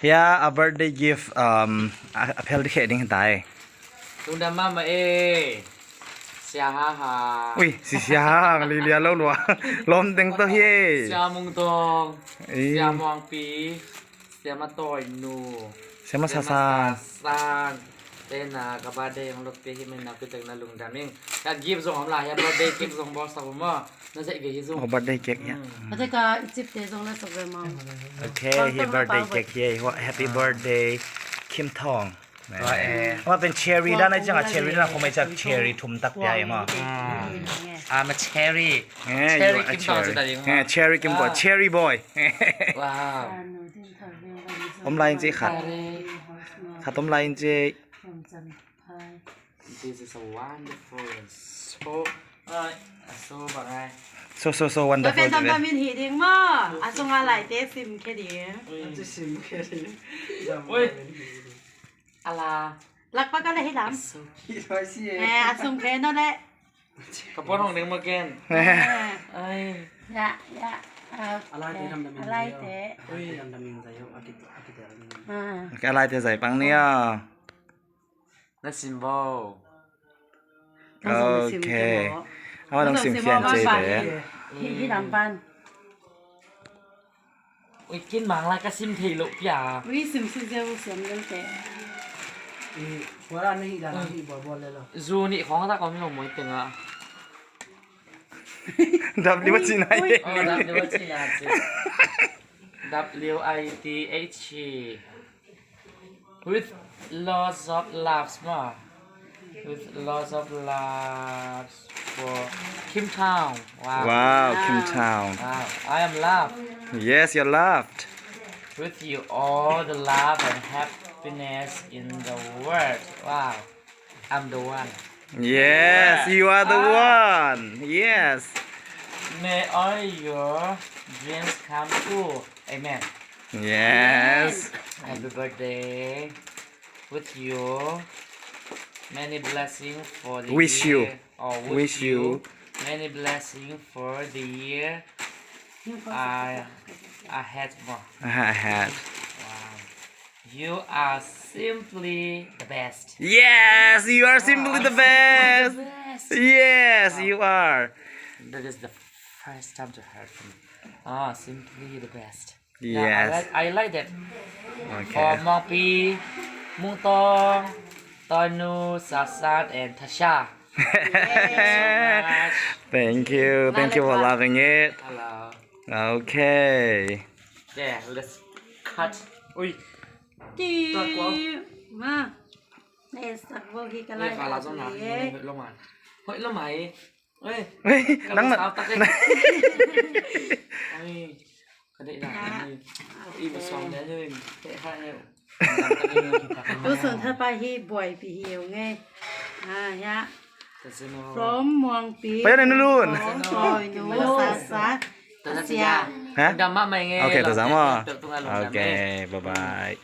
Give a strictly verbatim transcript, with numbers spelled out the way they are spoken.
Hia a birthday gift, um, a, a phel ding khia ding hi ta e. Lungdam mahmah e. Sia Ha Hang. Ui, si Sia Ha Hang, Lilia lo lua. Lawm teng tawh hi e. Sia Mung Tawng. Ei. Sia Muang Pi. Sia Ma Tawi Nu. Sia Ma Sa San. Sia Ma Sa San. Tena ka birthday hong lok te hi, men na pi tek na lungdam ing. Ka gift zong om lai, hia birthday cake zong bawlsak uh maw. Na zek ve hi zong. Oh, birthday cake, yeah. Mm. Ate ka Egypt te zong na sok ve maw. Okay, hi birthday cake hi. Happy birthday, Kim Thawng. Wa pen cherry dan ai ciang a, cherry dan a khawm ai ciang cherry thum tak pia e maw. I'm a cherry. Eh, cherry you are Kim Thawng cherry. Eh, cherry Kim boy, cherry boy. Wow. Om lai in ci khat. Khat om lai in ci. This is a wonderful and so, uh, so bang ai. So, so, so wonderful. Pen tam tam in hi ding maw. A sung a lai te sim khe ding. Sim khe ding. Ui. Ala. Lak pa ka le hi lam. So cute. Eh, a sung khe no le. Ka pon hong ding maw ken. Eh. Ai. Ya, ya. A lai te dam dam in. A lai te. Ui, dam dam in zai yo. A kit, a kit dam dam in. Ah. Okay, a lai te zai pang ni a. Na sim bo. Okay. Aw, nang sim khian ci de. Hi, hi lam pan. Ui, kin mang lai ka sim thei lo pia. Ui, sim si zeu, sim zeu te. Ui, wala na hi dan hi bo bo le lo. Zu ni khong ta kong lo moi teng a. W H I. Ui. Oh, W H I. W I T H E. With lots of laughs, ma. With lots of laughs for Kim Town. Wow. Wow, Kim Town. Wow, I am loved. Yes, you're loved. With you all the love and happiness in the world. Wow, I'm the one. Yes, you are the one. Yes. May all your dreams come true. Amen. Yes. Happy birthday. With you, many blessings for the year. Wish you. Oh, wish you. Many blessings for the year. Uh, ahead. Ahead. Wow. You are simply the best. Yes, you are simply the best. Yes, you are. That is the first time to hear from you. Ah, simply the best. Yes. Yeah, I like, I like that. Okay. For Mongpi, Mungtong, Tonu, Sasat, and Tasha. Thank you so much. Thank you. Thank you for loving it. Hello. Okay. Yeah, let's cut. Ui. Ti. Ma. Nei sak bo hi ka lai ka la zong na. Hoih lo ma. Hoih lo ma. Ui. Ui, nang na. Ui. Ka deih na. Ui. Ui, ma suang de ui. Te ha ne. Tu sun tha pa hi buai pi hi ung e. Ah, ya. From Muangpi. Pa ya na nulun. From Toinu, Sasa. Asia. Ha? Dam mah mai nge. Okay, ta zam ah. Okay, bye bye.